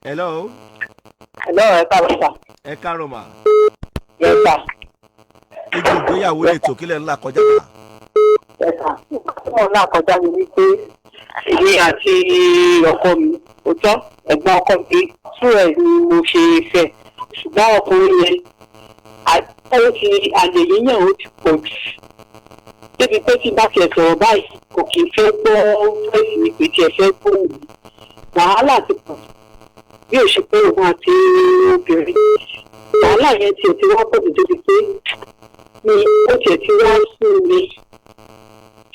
Hello. Hello, ẹ káàárọ̀ sà. Ẹ káàárọ̀ mà. Yes sà. Igi ìgbéyàwó ètò, kílẹ̀ ńlá kọjá mà? Yes sà. Mo náà kọjá mi wípé èmi àti ọkọ mi, òótọ́ ẹ̀gbọ́n ọkọ mi tú ẹ̀ ni mo ṣe fẹ́, ṣùgbọ́n ọkùnrin yẹn ó ti àlè yíyàn, ó ti pọ̀ jù. Débi pé tí bá tiẹ̀ sọ̀rọ̀ báyìí, kò kì í fẹ́ gbọ́ fẹ́ẹ̀sì mi, pé tiẹ̀ fẹ́ gbóhùn mi. Wàhálà ti pọ̀ jù. Bí ò ṣe pé òun àti obìnrin, wàhálà yẹn tiẹ̀ ti wá pọ̀ jù débi pé mi ó tiẹ̀ ti wá sú mi,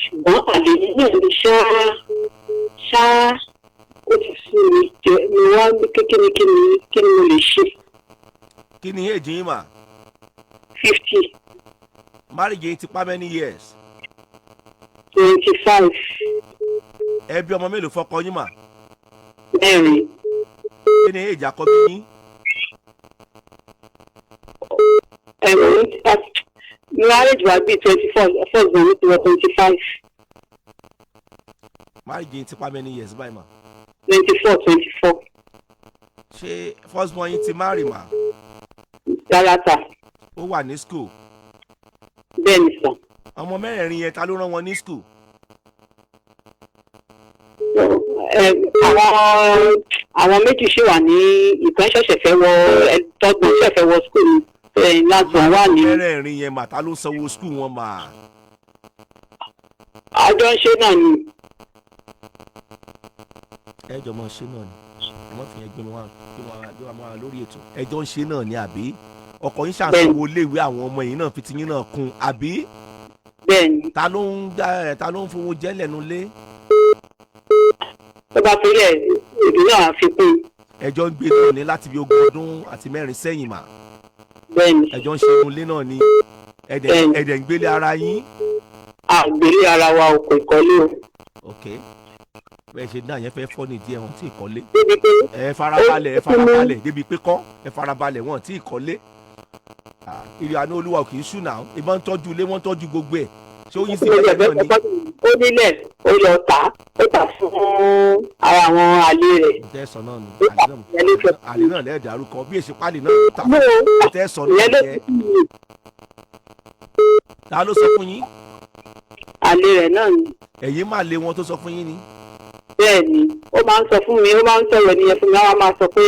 ṣùgbọ́n àlè yíyàn ni ṣáá ṣáá, ó ti sú mi jẹ. Mi wá ní kékeré, kí ni mo lè ṣe? Kí ni age yín mà? 50. Marriage yín ti pa many years? 25. Ẹ bí ọmọ mélòó fọkọ yín mà? Mẹ́rin. Kí ni age àkọ́bí yín? Ẹ̀rọ ní marriage wa bíi 24, first born mi ti wọ 25. Marriage yín ti pa many years báyìí mà? 24, 24. Ṣé first born yín ti marry mà? Rárá sà. Ó wà ní school? Bẹ́ẹ̀ ni sà. Ọmọ mẹ́rẹ̀ẹ̀rin yẹn, ta ló rán wọn ní school? Àwọn méjì ṣì wà ní, ìkan ṣẹ̀ṣẹ̀ fẹ́ wọ, tọ́gbọ̀n ṣẹ̀ṣẹ̀ fẹ́ wọ school ní, last one wà ní. Mẹ́rẹ̀ẹ̀rin yẹn mà, ta ló sanwó school wọn mà? Àjọ ń ṣe náà ni. Ẹ jọ mọ ṣe náà ni. Ẹ mọ fi yẹn gbé wọn gbé wọn wá lórí ètò. Ẹ jọ ń ṣe náà ni, àbí? Ọkọ yín ṣàǹsanwó iléèwé àwọn ọmọ yìí náà, fi tiyín náà kún, àbí? Bẹ́ẹ̀ ni. Ta ló ń dá ẹ, ta ló ń fowó jẹ́ lẹ́nu lé? Tó bá fi lẹ̀, èdè náà fi kún un. Ẹ jọ ń gbé náà ní láti bí 20 ọdún àti 4 sẹ́yìn mà? Bẹ́ẹ̀ ni. Ẹ jọ ń ṣe inú ilé náà ni, ẹ̀dẹ̀ Bẹ́ẹ̀ni. ẹ̀dẹ̀ ń gbélé ara yín? Àgbélé ara wa ò, kò kọ́lé o. Ok, bẹ́ẹ̀ ṣe dá yẹn fẹ́ fọ́ ní díẹ̀, wọn tí ì kọ́lé. Débi pé Ẹ farabalẹ̀, ẹ farabalẹ̀. Débi pé kọ́, ẹ farabalẹ̀, wọn tí ì kọ́lé. Ah, ìrì àná olúwa ò kì í ṣùnà, ìbọn ń tọ́jú ilé, wọ́n ń tọ́jú gbogbo ẹ̀. Ṣé ó yín sí bẹ́ẹ̀ náà ni? Ó nílẹ̀, ó lọ tà á, ó tà fún ara àwọn àlè rẹ̀. Tẹ́sán náà nù. Ó tà, ìyẹn ló fẹ́. Àlè náà lẹ́ẹ̀ dárúkọ bí èsì pálí náà ló tà. Mo Tẹ́sán náà ìyẹn ló jẹ́. Ta ló sọ fún yín? Àlè rẹ̀ náà ni. Ẹ̀yin máa lé wọn tó sọ fún yín ni? Bẹ́ẹ̀ ni, ó máa ń sọ fún mi, ó máa ń sọ̀rọ̀ nìyẹn fún mi. Á wá máa sọ pé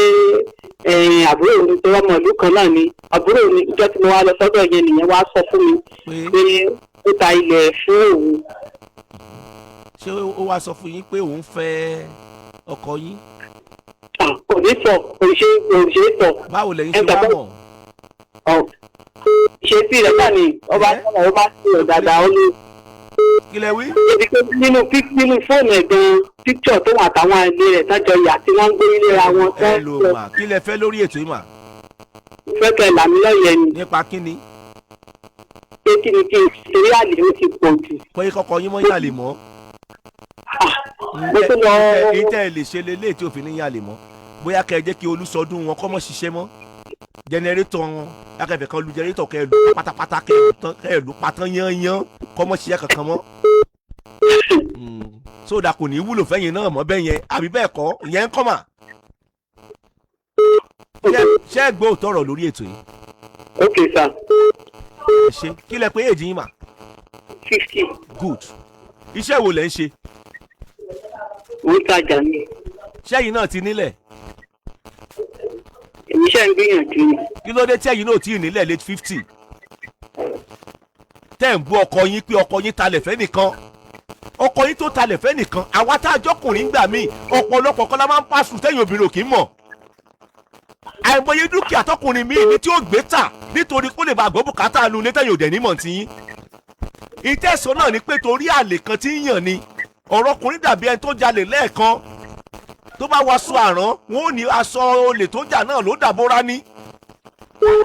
àbúrò mi tó ọmọ ìlú kan náà ni àbúrò mi. Ìjọ tí mo wá lọ sọ́dọ̀ yẹn nìyẹn wá sọ fún mi pé pé ó ta ilẹ̀ fún òun. Ṣé ó wá sọ fún yín pé òun fẹ́ ọkọ yín? Ah, kò ní sọ, kò ṣe, kò ṣe sọ. Báwo lẹ̀yin ṣe Ẹ wá gbàgbọ́- mọ̀? Ọ ṣe sí rẹ̀ náà ni ọba Ẹ? sọ̀rọ̀, ó bá sọ̀rọ̀ dáadáa, ó ní Kí lẹ wí? débi pé nínú fóònù ẹ̀ gan, picture tó wà táwọn ilé rẹ̀ tájọ yà tí wọ́n ń gbé nílé wọn. Ẹ lò mà, kí lẹ fẹ́ lórí ètò yìí mà? Fẹ́ kẹ́ là mí lọ́yẹ̀ ni. Nípa kíni? Pé kí ni kí n torí àlè ó ti pọ̀ jù. Pé kọ́kọ́ yín mọ́ yàlè mọ́? Ah, mo tún lọ. Èyí tẹ́ ẹ lè ṣe lélẹ́yìí tí òfin ní yàlè mọ́, bóyá kẹ́ ẹ jẹ́ kí olùsọdún wọn kọ́ mọ́ ṣiṣẹ́ mọ́, generator wọn akẹ́fẹ́ kan lu generator, kẹ́ ẹ lù pátápátá, kẹ́ ẹ lù tán, kẹ́ ẹ lù pátán yányán, kọ́ mọ́ ṣiṣẹ́ kankan mọ́, sódà kò ní wúlò fẹ́yìn náà mọ́ bẹ́ẹ̀ yẹn, àbí bẹ́ẹ̀ kọ́? Ìyẹn ń kọ́ mà. Ṣé ẹ gbọ́ òótọ́ ọ̀rọ̀ lórí ètò yìí? Ok sir. Ẹ ṣe. Kí lẹ pé age yín mà? 50. Good. Iṣẹ́ wo lẹ ń ṣe? Mo ń tajà ni. Ṣẹ́yìn náà ti nílẹ̀? Èmi ṣe ń gbìyànjú ni. Kí ló dé tí ẹ̀yin náà ò tí ì nílẹ̀ late 50, tẹ́ ń bú ọkọ yín pé ọkọ yín talẹ̀ fẹ́ nìkan, ọkọ yín tó talẹ̀ fẹ́ nìkan? Àwa tá a jọkùnrin gbà míì, ọ̀pọ̀lọpọ̀ kọ́lá máa ń pàṣù tẹ́yìn obìnrin ò kì í mọ̀. Àìmọye dúkìá tọkùnrin míì ní tí ó gbé tà nítorí kó lè bá gbọ́ bùkátà nu ilé, tẹ́yìn òdẹ̀ nímọ̀ tí yín. Ìtẹ̀sán náà ni pé torí àlè kan tí ń yàn ni. Ọ̀rọ̀ ọkùnrin dàbí ẹni tó jalè lẹ́ẹ̀kan, tó bá wọ aṣọ àrán, wọn ò ní aṣọ olè tó jà náà ló dàbóra ní.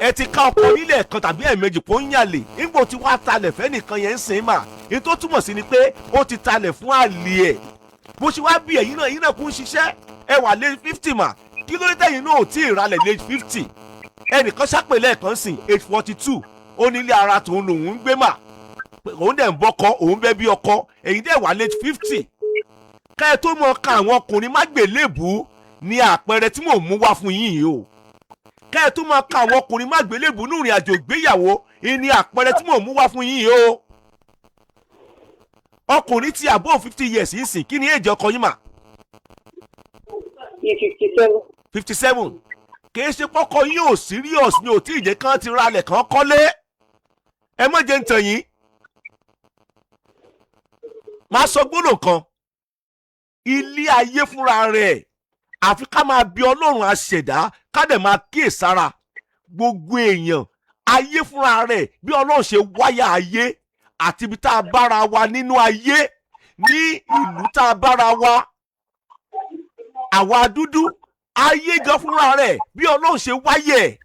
Ẹ ti ká ọkọ nílẹ̀ kan tàbí ẹ̀ẹ̀mejì kó ń yàlè, nígbò tí wàá talẹ̀ fẹ́ nìkan yẹn ń sìn mà ní, tó túmọ̀ sí ni pé ó ti talẹ̀ fún àlè ẹ̀. Bó ṣe wá bí ẹ̀yin náà, ẹ̀yin náà kún ṣiṣẹ́, ẹ wà lé 50 mà, kí ló dé tẹ̀yin náà ò tí ì ralẹ̀ lé 50? Ẹnìkan ṣàpèlẹ̀ kan sìn, age 42, ó nílé ara tòun lòun ń gbé mà, òun dẹ̀ ń bọ́kọ, òun bẹ́ bí ọkọ. Ẹ̀yin dẹ̀ wà late 50, ká ẹ tó mọ ka àwọn ọkùnrin má gbèlébùú. Ní àpẹẹrẹ tí mò ń mú wá fún yín yìí o, kẹ́ ẹ tó máa ka àwọn ọkùnrin má gbélébùú nínú ìrìn àjò ìgbéyàwó, ní àpẹẹrẹ tí mò ń mú wá fún yín yìí o. Ọkùnrin tí above 50 years yìí sìn, kí ni age ọkọ yín mà? Ní 57. 57. Kì í ṣe pọ́kọ yín ò serious ni ò tí ì jẹ́ kán ti ralẹ̀ kán kọ́lé. Ẹ má jẹ́ ń tàn yín, máa sọ gbólóhùn kan. Ilé ayé fúnra rẹ̀, àfi ká máa bí Ọlọ́run aṣẹ̀dá, ká dẹ̀ máa kíyèsára. Gbogbo èèyàn, ayé fúnra rẹ̀, bí Ọlọ́run ṣe wáyà ayé àti ibi tá a bára wa nínú ayé, ní ìlú tá a bára wa, àwa dúdú, ayé gan fúnra rẹ̀, bí Ọlọ́run ṣe wáyé ẹ̀,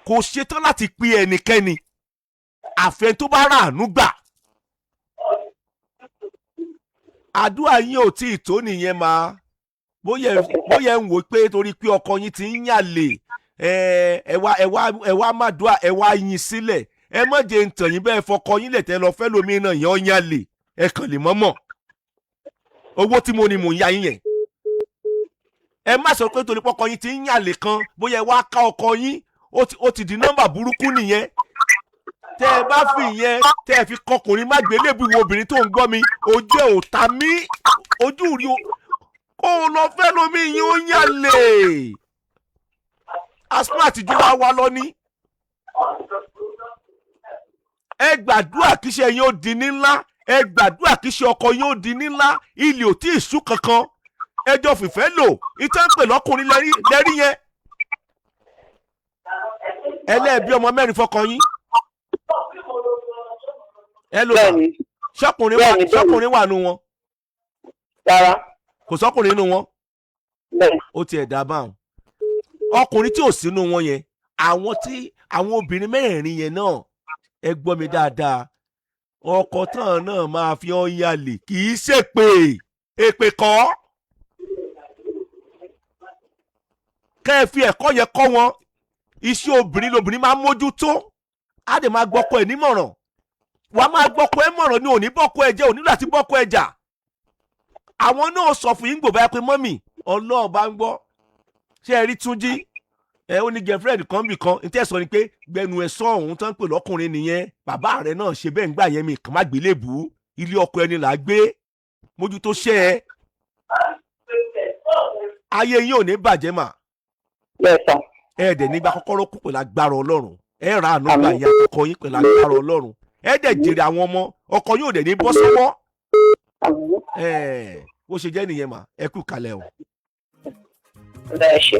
kò ṣetán láti pín ẹnikẹ́ni àfẹn tó bá ràánú gbà. Àdúrà yín ò tí ì tó nìyẹn máa bóyá ẹ ń wò pé torí pé ọkọ yín ti ń yàlè, ẹ wá má dùà, ẹ wá yín sílẹ̀. Ẹ má jẹ́ ń tàn yín, bẹ́ẹ̀ fọkọ yín lẹ̀ tẹ́ lọ fẹ́ lómi náà yẹn, ọ́ yàlè, ẹ kàn lè mọ́mọ́ owó tí mo ní mò ń ya yín yẹn. Ẹ má sọ pé torí pọkọ yín ti ń yàlè kan, bóyá ẹ wá ká ọkọ yín, ó ti di nọ́mbà burúkú nìyẹn. Tẹ́ ẹ bá fi ìyẹn, tẹ́ ẹ fi kọkùnrin má gbélébù wo obìnrin tó ń gbọ́ mi, ojú ẹ̀ ò ta mí, ojú rí o, kó o lọ fẹ́ lómi yín, ó yàlè asma àtijọ́ wa lọ ní. Ẹ gbàdúrà kí iṣẹ́ yín ó di ní ńlá. Ẹ gbàdúrà kí iṣẹ́ ọkọ yín ó di ní ńlá. Ilé ò tí ì sú kankan. Ẹjọ́ fìfẹ́ lò ìtàn ń pè lọ́kùnrin lẹ́rí yẹn. Ẹlẹ́ẹ̀bí ọmọ mẹ́rin fọkọ yín. Ẹ ló wà? Bẹ́ẹ̀ni. Ṣọkùnrin wà? Bẹ́ẹ̀ni. Ṣọkùnrin wà nù wọn? Rárá. Kò sọkùnrin nù wọn? Bẹ́ẹ̀ni. Ó tiẹ̀ dá báwọn ọkùnrin tí ò sínú wọn yẹn, àwọn tí àwọn obìnrin mẹ́rẹ̀ẹ̀rin yẹn náà, ẹ gbọ́ mi dáadáa, ọkọ tán náà máa fi ọ́ yalè, kì í ṣèpè, èpè kọ́. Kẹ́ ẹ fi ẹ̀kọ́ yẹn kọ́ wọn. Iṣẹ́ obìnrin lobìnrin máa ń mójútó, á dẹ̀ máa gbọ́kọ ẹ̀ nímọ̀ràn. Wàá máa gbọ́kọ ẹ̀ mọ̀ràn ní òní bọ́kọ ẹ̀ jẹ́ òní láti bọ́kọ ẹ̀ jà. Àwọn náà sọ fún yín gbòbá pé, mummy, Ọlọ́ọ̀ bá ń gbọ́, ṣé ẹ rí Túnjí ẹ, ó ní girlfriend kan bì kan. Ní tẹ́sán ni pé gbẹnu ẹ sọ òun tán pè lọ́kùnrin nìyẹn. Bàbá rẹ náà ṣe bẹ́ẹ̀ ń gbà yẹn, mi kàn má gbélébùú. Ilé ọkọ ẹni là á gbé mójútó ṣẹ́ ẹ. Ayé yín ò ní bàjẹ́ mà. Bẹ́ẹ̀ sà. Ẹ dẹ̀ nígbà kọ́kọ́rọ́ kú pẹ̀lú agbára Ọlọ́run. Ẹ ra àánú gbà Àmín. yín àtọkọ yín pẹ̀lú agbára Ọlọ́run. Ẹ dẹ̀ jèrè àwọn ọmọ. Ọkọ yín ò dẹ̀ ní bọ́ sọ́wọ́. Àmín. Ẹ bó ṣe jẹ́ nìyẹn mà, ẹ kú kalẹ̀ o. Bẹ́ẹ̀ ṣe.